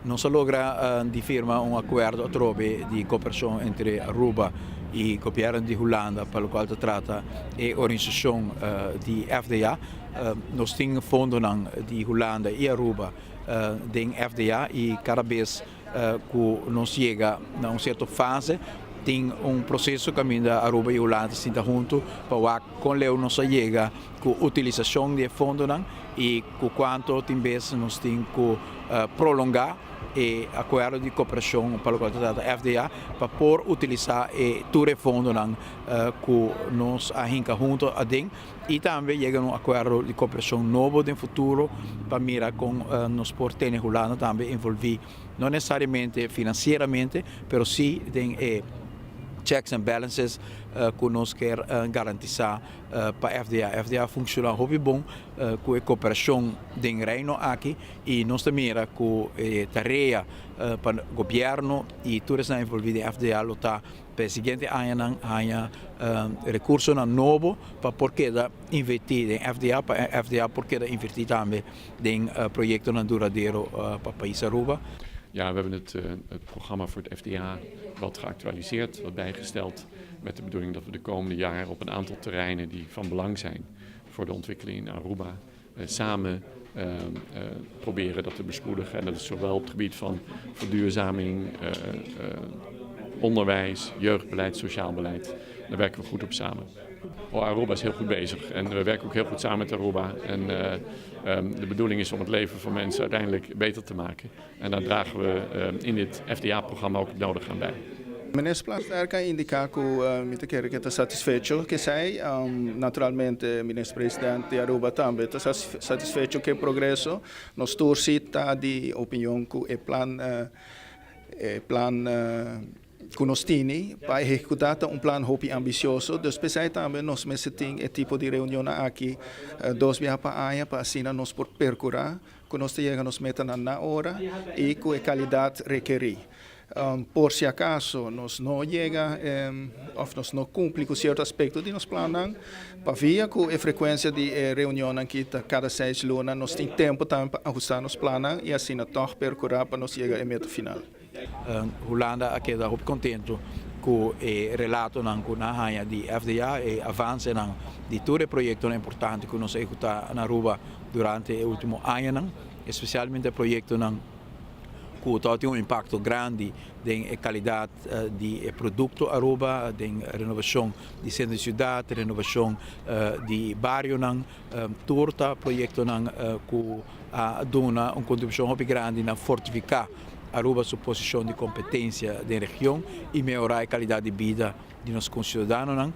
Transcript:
Nos a logra di firma un akuerdo atrobe di koperashon entre Aruba i gobièrnu di Hulanda pa lokual ta trata e organisashon di FDA. Nos tin fondonan di Hulanda i Aruba den FDA i kada bes ku nos yega na un sierto fase tin un proseso kaminda Aruba i Hulanda ta sinta huntu pa wak kon leu nos a yega ku utilisashon di e fondonan i ku kuantu tin bes nos tin ku prolongá e akuerdo di koperashon pa lokual ta trata FDA pa por utilisá e tur e fondonan ku nos a hinka huntu aden i tambe yega na un akuerdo di koperashon nobo den futuro pa mira kon nos por tene Hulanda tambe envolví no nesesariamente finansieramente pero sí den e checks and balances ku nos kier garantisá pa FDA. FDA a funciona hopi bon cu e cooperacion den Reino aki y nos ta mira cu e tarea pa gobierno y tur esnan envolvi den FDA lo ta pa e siguiente añanan haña recursonan nobo pa por keda inverti den FDA, pa FDA por keda inverti tambe den proyectonan duradero pa pais Aruba. Ja, we hebben het, het programma voor het FDA wat geactualiseerd, wat bijgesteld. Met de bedoeling dat we de komende jaren op een aantal terreinen die van belang zijn voor de ontwikkeling in Aruba samen proberen dat te bespoedigen. En dat is zowel op het gebied van verduurzaming, onderwijs, jeugdbeleid, sociaal beleid. Daar werken we goed op samen. Oh, Aruba is heel goed bezig en we werken ook heel goed samen met Aruba. En de bedoeling is om het leven van mensen uiteindelijk beter te maken. En daar dragen we in dit FDA-programma ook het nodige aan bij. Minister Plasterk a indica cu mi ta kere cu e ta satisfecho cu esey. Naturalmente Minister President di Aruba tambe ta satisfecho cu e progreso. Nos tur si ta di opinion cu e plan e plan cu nos tini pa ehecuta ta un plan hopi ambicioso. Dus p'esey tambe nos mester tin e tipo di reunionnan aki dos biaha pa aña pa asina nos por percura cu nos ta yega nos metanan na ora y cu e calidad rekeri. Por si acaso nos no yega of nos no cumpli cu cierto aspecto di nos plannan, pa via cu e frecuencia di e reunionnan aki ta cada seis luna, nos tin tempo tambe pa ahusta nos plannan y asina tog percura pa nos yega e meta final. Hulanda a keda hopi contento cu e relatonan cu nan haya di FDA, e avancenan di tur e proyectonan importante cu nos a ehecuta na Aruba durante e ultimo añanan, especialmente e proyectonan cu ta tin un impacto grandi den e calidad di e producto Aruba, den renovacion di centro di ciudad, renovacion di barionan, tur ta proyectonan cu a duna un contribucion hopi grandi na fortifica Aruba su posicion di competencia den region y mehora e calidad di bida di nos conciudadanonan.